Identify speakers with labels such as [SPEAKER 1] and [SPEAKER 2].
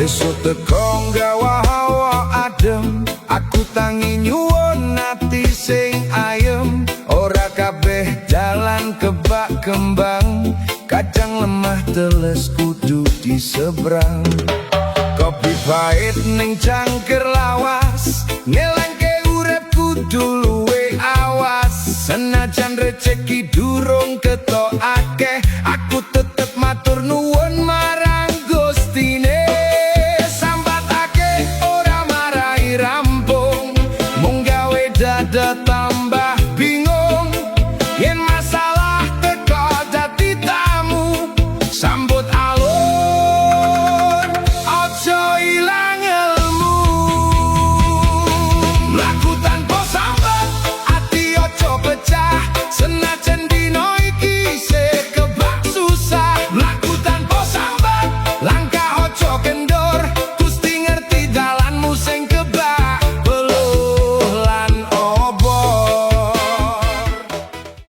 [SPEAKER 1] Esuk teko nggawa hawa adem. Aku tangi nyuwun ati sing ayem. Ora kabeh dalan kebak kembang. Kadang lemah teles kudu disebrang. Kopi pahit ning cangkir lawas ngelingke urip kudu luwih awas. Senajan rezeki durung ketok.